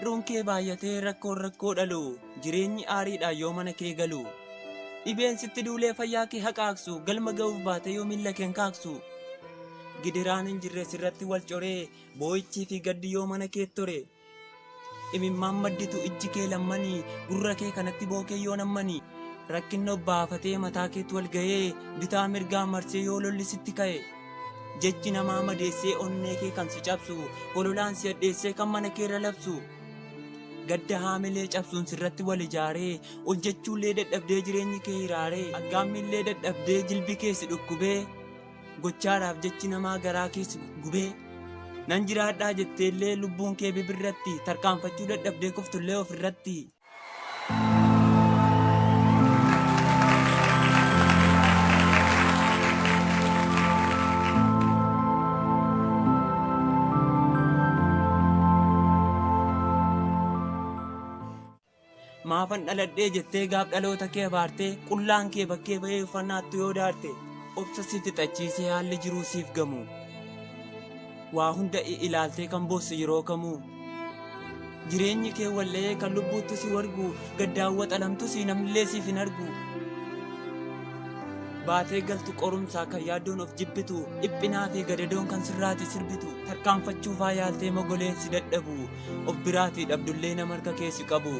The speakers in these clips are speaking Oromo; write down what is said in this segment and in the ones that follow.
Hir'uun kee baay'atee rakkoon rakkoo dhalu, jireenyi aariidhaan yoo mana kee galu. Dhibeen sitti duulee fayyaa kee haqaaqsu, galma ga'uuf baatee yoo miilla kee hin kaaksu. Gidiraan hin jirre sirratti wal coree, boo'ichii fi gaddi yoo mana kee tore. Imimmaan madditu ijji kee lammanii, gurra kee kanatti bookee yoo nammanii. Rakkinni obbaafatee mataa keetti wal ga'ee, bitaa mirgaa marsee yoo lolli sitti ka'e. Jechi namaa madeessee onnee kee kan si cabsu, hololaan si hadheessee kan mana keerra labsu. Gadda haamilee cabsuun sirratti wal ijaaree, hojjechuullee dadhabdee jireenyi kee hiraaree, aggaammiillee dadhabdee jilbi kee si dhukkubee, gochaadhaaf jechi namaa garaa kee si gubee. Nan jiraadhaa jetteellee lubbuun kee bibirratti tarkaanfachuu dadhabdee kuftullee ofirratti. Maafan dhaladhee jettee gaaf dhaloota kee abaartee qullaan kee bakkee bahee uffannaattu yoo daarte obsa si fixachiisee haalli jiruu siif gamu. Waa hunda ilaaltee kan boossu yeroo kamuu. Jireenyi kee wal'ee kan lubbuuttu si wargu gaddaan waxalamtus namnillee siif hin argu. Baatee galtu qorumsaa kan yaaddoon of jibbitu dhiphinaa fi gadadoon kan sirraati sirbitu tarkaanfachuufaa yaaltee mogoleen si dadhabu of biraatii dhabdullee nama harka kee si qabu.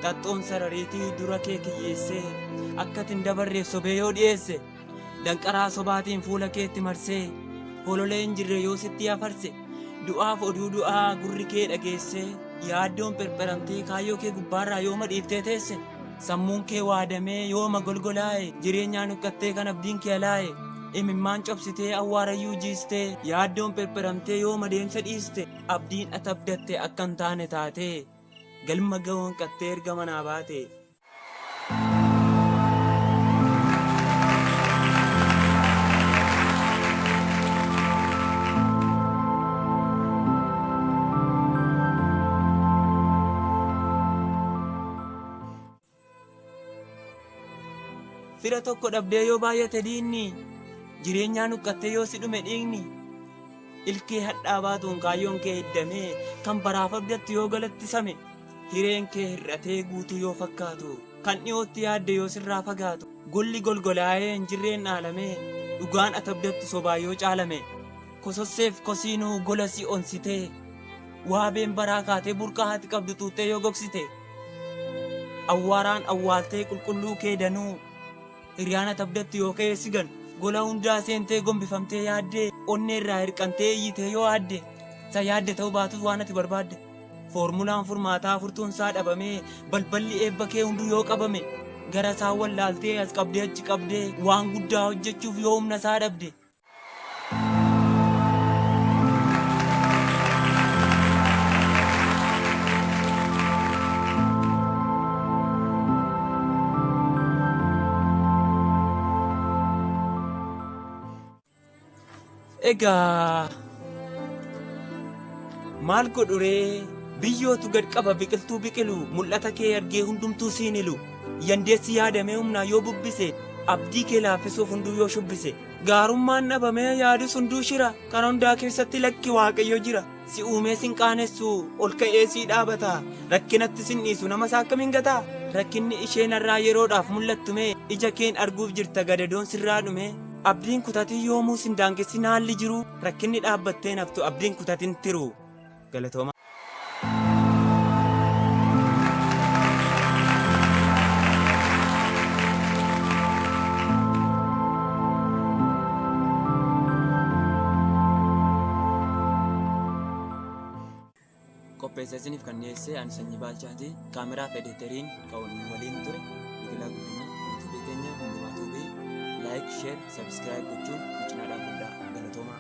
Xaxxoon sarariitii dura kee kiyyeessee akka ati hin dabarreef sobee yoo dhiyeesse danqaraa sobaatiin fuula keetti marsee hololee hin jirre yoo sitti afarse du'aaf oduu du'aa gurri kee dhageessee yaaddoon pherpheramtee kaayyoo kee gubbaarraa yooma dhiiftee teesse sammuun kee waadamee yooma golgolaa'e jireenyaan huqqattee kan abdiin kee alaa'e imimmaan cobsitee awwaarayyuu jiistee yaaddoon pherpheramtee yooma deemsa dhiiste abdiin ati abdatte akka hin taane taatee galma ga'uu hanqattee erga manaa baate. Fira tokko dhabdee yoo baay'ate diinni, jireenyaan huqqattee yoo si dhume dhiigni, ilkee hadhaa baatuun kaayyoon kee hiddamee, kan baraaf abdattu yoo galatti same, hireen kee hir'atee guutuu yoo fakkaatu, kan dhiyootti yaadde yoo sirraa fagaatu, golli golgolaa'ee hin jirreen dhaalamee, dhugaan ati abdattu sobaa yoo caalame, kososseef kosiinuu gola si onsitee, waabeen baraa kaatee burqaa ati qabdu xuuxxee yoo gogsite, awwaaraan awwaaltee qulqulluu kee danuu, hiriyaan ati abdattu yoo ka'ee si ganu, gola hundaa seentee gombifamtee yaaddee, onnee irraa hirqantee iyyitee yoo aadde, isa yaadde ta'uu baatus waan ati barbaadde. Foormulaan furmaataa furtuun isaa dhabamee, balballi eebba kee hunduu yoo qabame, gara isaa wallaaltee as qabdee achi qabdee, waan guddaa hojjechuuf yoo humna isaa dhabde. Egaa maal godhu ree biyyootu gad qaba biqiltuu biqilu mul'ata kee argee hundumtuu siin ilu yandeessi yaadamee humnaa yoo bubbise abdii kee laaffisuuf hunduu yoo shubbise gaarummaan dhabamee yaadus hunduu shira kan hundaa keessatti lakki waaqayyo jira si uumee sin qaanessu ol ka'ee sii dhaabata rakkinatti sin dhiisu nama isaa akkamiin gataa rakkinni isheen har'aa yeroodhaaf mul'attume ija keen arguuf jirta gadadoon sirraa dhume abdiin kutatin yoomuu sin daangessin haalli jiru rakkinni dhaabbattee naftu abdiin kutatin tiru galatooma. Qopheessee isiniif kan dhiyeesse ani Sanyii Baalchaati. Kaameraa fi editeriin kan waliin ture Biqilaa Guddinaa. Yuutuubii keenya Hundumaa Tuubii like, share, subscribe gochuun nu cinaa dhaabbadhaa. Galatoomaa.